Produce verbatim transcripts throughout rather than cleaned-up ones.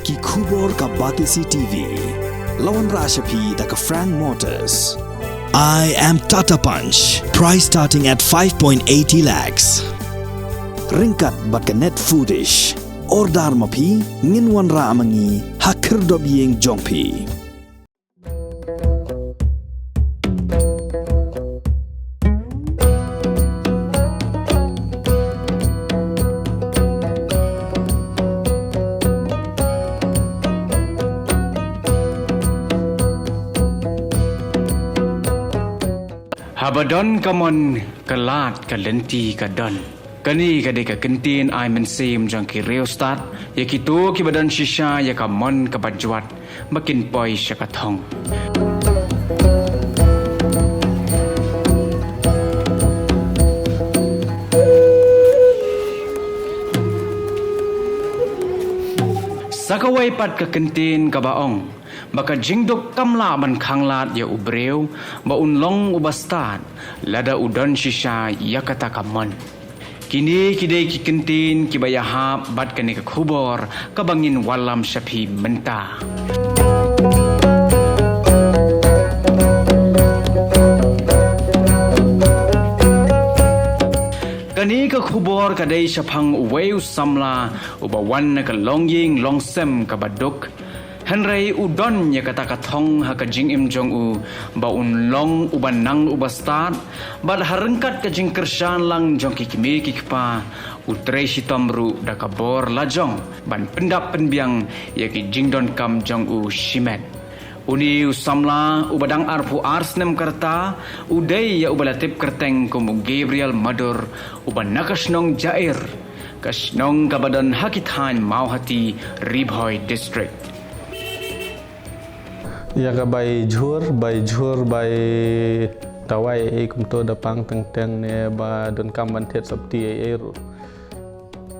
Ki khubor ka Batesi T V. La wanrah sha phi da ka Frank Motors. I am Tata Punch. Price starting at five point eighty lakhs. Ryngkat bad ka Net Foodish. Order ma phi, ngin wanrah ma ngi ha khyrdop ïing jong phi. Haba don ka mon, ka lad ka lynti ka don. Kane ka dei ka kyntien ai mynsiem jong ki riewstad ïa kito kiba don shisha ïa ka mon kaba jwat ba kin poi sha ka thong. Sa kawei pat ka kyntien kaba ong ba ka jingduk kam lah ban khanglad ïa u briew ba un long uba stad lada u don shisha ïa kata ka mon. Kine ki dei ki kyntien kiba ïahap bad kane ka khubor kaba ngin wallam sha phi mynta. Kane ka khubor ka dei shaphang uwei u samla uba wan na ka longïing longsem kaba duk. Hynrei u don ïa kata ka thong ha ka jingim jong u ba un long uba nang uba stad, bad ha ryngkat ka jingkyrshan lang jong ki kmie ki kpa, u trei shitom ruh da ka bor lajong ban pyndap pynbiang ïa ki jingdonkam jong u shimet. Une u samla uba dang arphew ar snem ka rta, u dei ïa uba la tip kyrteng kum u Gabriel Madur, uba na ka shnong Jair, ka shnong kaba don ha ki thaiñ Mawhati, Ri Bhoi District. Ïa ka bai jhur, bai jhur, bai tawai ei kumto da pang teng teng ne ba donkam ban thied sopti ei ei ruh.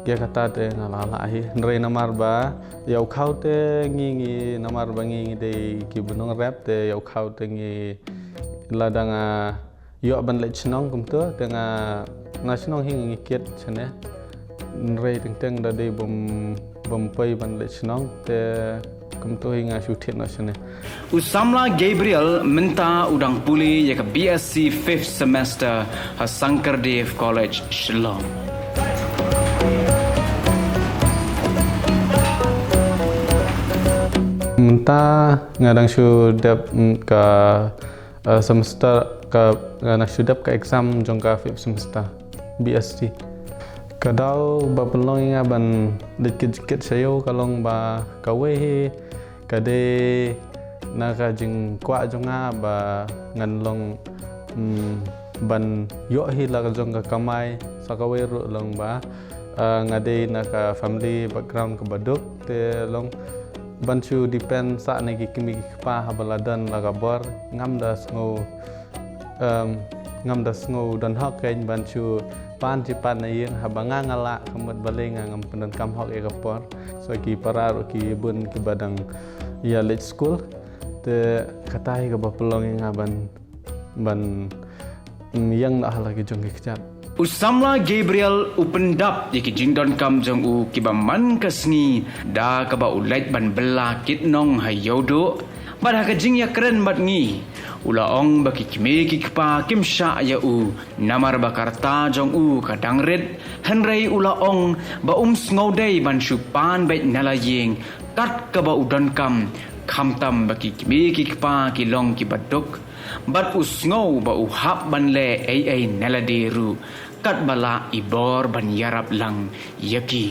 Ïa kata te nga la lah hi. Hynrei namar ba ïa u khaw te ngi ngi namar ba ngi ngi dei kiba nongrep te ïa u khaw te ngi lada nga ïoh ban leit shnong kumto te nga na shnong hi ngi kit shane. Hynrei teng teng da dei bym bym poi ban leit shnong te kumto hi nga shu thied noh shane. U samla Gabriel mynta u dang pule ïa ka B S C fifth semester ha Sankardev College, Shillong. Mynta nga dang shu dep, mm, ka, eh, semester ka, nga dang shu dep ka exam jong ka fifth semester B S C. Ka daw ba pynlong ïa nga ban leit kit kit sha ïew ka long ba kawei hi ka dei na ka jingkwah jong nga ba ngan long, mm, ban ïoh hi la ka jong ka kamai, sa kawei ruh long ba, ah, nga dei na ka family background kaba duk te long ban shu depend sah na ki kmie ki kpa haba la don la ka bor ngam da sngew, em, ngam da sngew don hok kein ban shu pan shi pan na ïing haba nga nga lah ka mut balei nga ngam pyndonkam hok ïa ka por. So ki para ruh ki bun kiba dang ïa leit skul. Te kata hi kaba pynlong ïa nga ban, ban, mm, ïeng noh ha la ki jong ki kjat. U samla Gabriel u pyndap ïa ki jingdonkam jong u kiba man ka sngi da kaba u leit ban bylla kit nong ha Ïewduh. Bad ha ka jingïakren bad ngi, u la ong ba ki kmie ki kpa kim shah ïa u namar ba ka rta jong u ka dang rit, hynrei u la ong ba um sngewdei ban shu pan beit na la ïing kat kaba u donkam, khamtam ba ki kmie ki kpa ki long kiba duk, bad u sngew ba u hap ban leh ei ei na lade ruh katba lah i bor ban ïarap lang ïa ki.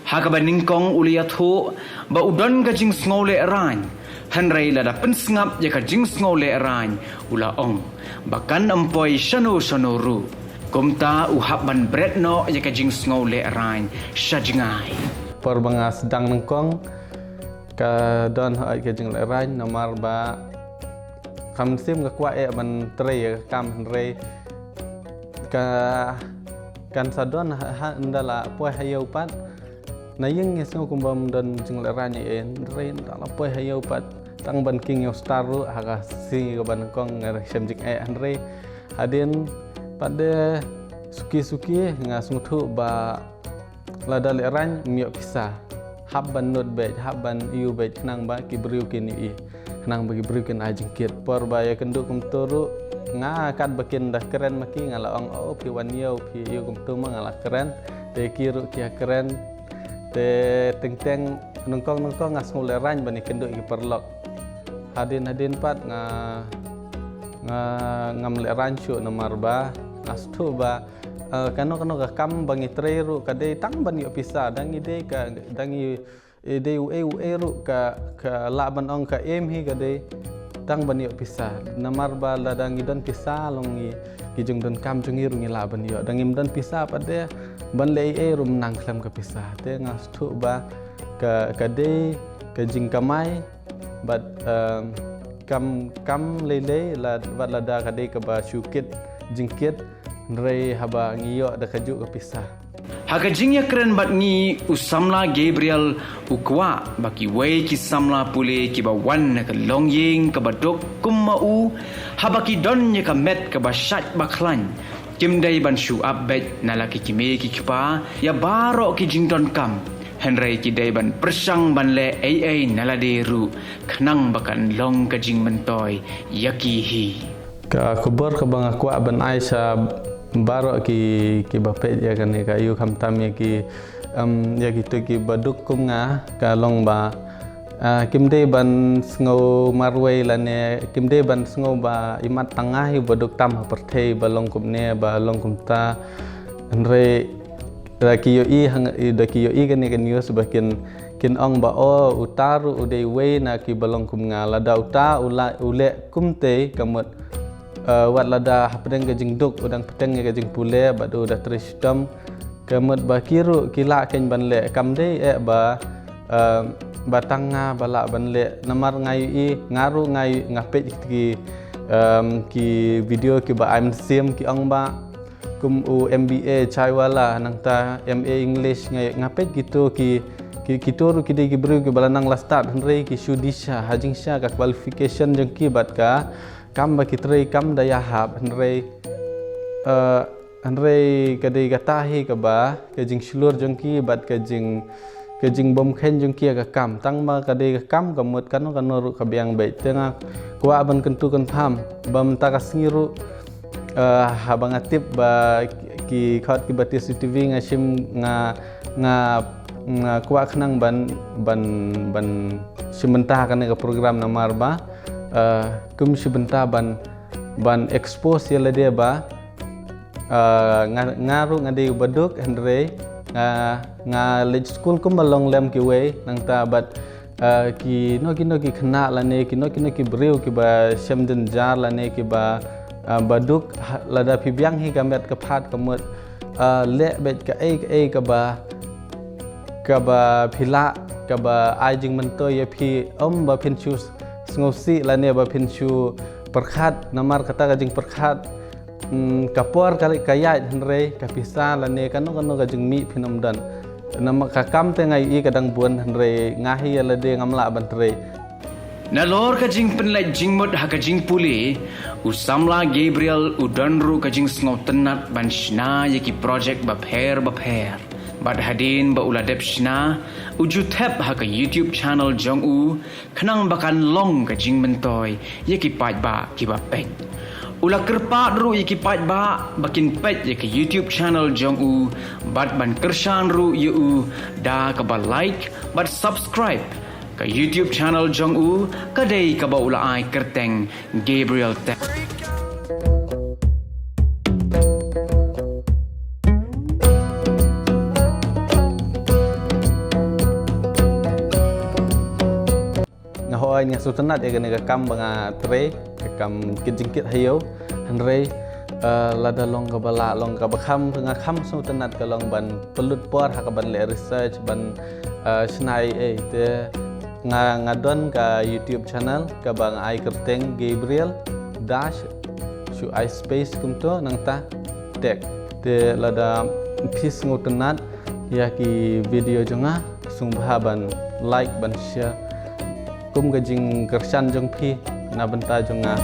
Ha kaba nyngkong u la ïathuh ba u don ka jingsngew lehraiñ, hynrei lada pynsngap ïa ka jingsngew lehraiñ u la ong ba kan ym poi shano shano ruh. Kumta u hap ban bret noh ïa ka jingsngew lehraiñ sha jngai. Por ba nga sdang nyngkong ka don hooid ka jinglehraiñ namar ba ka mynsiem ka kwah eh ban trei ïa ka kam, hynrei ka kan sa don ha, ha, ynda la poi ha ïew pat. Na ïing ngi sngew kumba ym don jinglehraiñ ei ei, hynrei ynda la poi ha ïew pat tang ban king ïew star ruh ha ka sngi kaba nyngkong nga shem jingeh, hynrei hadien pat de suki suki nga sngewthuh ba Lada lehraiñ ym ïoh pisa. Hap ban nud beit, hap ban ïoh beit khnang ba ki briew kin ïohi. Khnang ba ki briew kin ai jingkit. Por ba ïakynduh kumto ruh, nga katba kin da kren ma ki nga la ong, "Oh, phi wan ïew, phi ïew kumto ma nga la kren." Te ki ruh ki ïakren. Te teng teng nyngkong nyngkong nga sngew lehraiñ ban ïakynduh ïa ki paralok. Hadien hadien pat nga, nga, ngam lehraiñ shuh namar ba nga sngewthuh ba, eh, kano kano ka kam ba ngi trei ruh ka dei tang ban ïoh pisa, da ngi dei ka, da ngi, eh, dei uei uei ruh ka, ka lah ban ong ka aim hi ka dei tang ban ïoh pisa. Namar ba lada ngi don pisa long ngi, ki jingdonkam jong ngi ruh ngi lah ban ïoh. Da ngim don pisa pat de ban leh ei ei ruh ym nang khlem ka pisa. Te nga sngewthuh ba ka, ka dei ka jingkamai bad, um, kam, kam lei lei la, bad lada ka dei kaba shu kit jingkit, hynrei haba ngi ïoh da kajuh ka pisa. Ha ka jingïakren bad ngi, u samla Gabriel u kwah ba kiwei ki samla pule kiba wan na ka longïing kaba duk kum ma u, haba ki don ïa ka met kaba shait ba khlaiñ, kim dei ban shu ap beit na la ki kmie ki kpa ïa baroh ki jingdonkam, hynrei ki dei ban pyrshang ban leh ei ei na lade ruh khnang ba kan long ka jingmyntoi ïa ki hi. Ka khubor kaba nga kwah ban ai sha baroh ki, kiba peit ïa kane ka ïu khamtam ïa ki, em, ïa kito kiba duk kum nga ka long ba, ah, kim dei ban sngew marwei lane kim dei ban sngew ba imat tang nga hi ba duk tam ha pyrthei ba long kumne ba long kumta. Hynrei da ki ïohi hang, da ki ïohi kane ka news ba kin, kin ong ba, "Oh, uta ruh u dei uwei na kiba long kum nga." Lada uta u la, u leh kumtei ka mut, eh, wat lada hapdeng ka jingduk u dang bteng ïa ka jingpule bad u da trei shitom, ka mut ba ki ruh ki lah keiñ ban leh. Kam dei eh ba, eh, ba tang nga ba lah ban leh. Namar nga ïohi, nga ruh nga ïohi, nga peit ki, em, ki video kiba ai mynsiem, ki ong ba kum u M B A chaiwala, nangta M A English, nga, nga peit kito ki, ki, kito ruh ki dei ki briew kiba la nang la stad, hynrei ki shu disha ha jingshisha ka qualification jong ki bad ka kam ba ki trei kam da ïahap, hynrei, eh, hynrei ka dei kata hi kaba, ka jingshlur jong ki bad ka jing, ka jingbymkheiñ jong ki ïa ka kam. Tang ba ka dei ka kam ka mut kano kano ruh ka biang beit. Te nga kwah ban kyntu kynpham ba mynta ka sngi ruh, eh, haba nga tip ba ki khot kiba T C T V nga shim, nga, nga, nga kwah khnang ban, ban, ban shim bynta ha kane ka program namar ba, eh, kum shim bynta ban, ban expose ïa lade ba, eh, nga, nga ruh nga dei uba duk, hynrei nga, nga leit skul kumba long lem kiwei, nangta bad, eh, kino kino ki khynnah lane kino kino ki briew kiba shem jynjar lane kiba, eh, ba duk, ha, lada phi biang hi ka met ka phad ka mut, eh, leh beit kaei kaei kaba, kaba phi lah, kaba ai jingmyntoi ïa phi, ym ba phin shu sngewsih lane ba phin shu pyrkhat, namar kata ka jingpyrkhat, mm, ka por ka, ka ïaid, hynrei ka pisa lane kano kano ka jingmih phin ym don. Namar ka kam te nga ïohi ka dang bun, hynrei nga hi ïa lade ngam lah ban trei. Nalor ka jingpynleit jingmut ha ka jingpule, u samla Gabriel u don ruh ka jingsngewtynnat ban shna ïa ki projek bapher bapher. Bad hadien ba u la dep shna, u ju thep ha ka YouTube channel jong u, khnang ba kan long ka jingmyntoi ïa ki paidbah kiba peit. U la kyrpad ruh ïa ki paidbah ba kin peit ïa ka YouTube channel jong u, bad ban kyrshan ruh ïa u da kaba like bad subscribe. Ka YouTube channel jong u ka dei kaba u la ai kyrteng Gabriel Tech. Nga hoi nga sngewtynnat ïa kane ka kam ba nga trei, ka kam kit jingkit ha ïew, hynrei, eh, lada long kaba lah, long kaba kham, nga kham sngewtynnat ka long ban pynlut por ha kaban leh research, ban, eh, shna ei ei. Te nga, nga don ka YouTube channel kaba nga ai kyrteng Gabriel dash, shu ai space kumto, nangta Tech. Te lada phi sngewtynnat ïa ki video jong nga, sngewbha ban like, ban share kum ka jingkyrshan jong phi na bynta jong nga.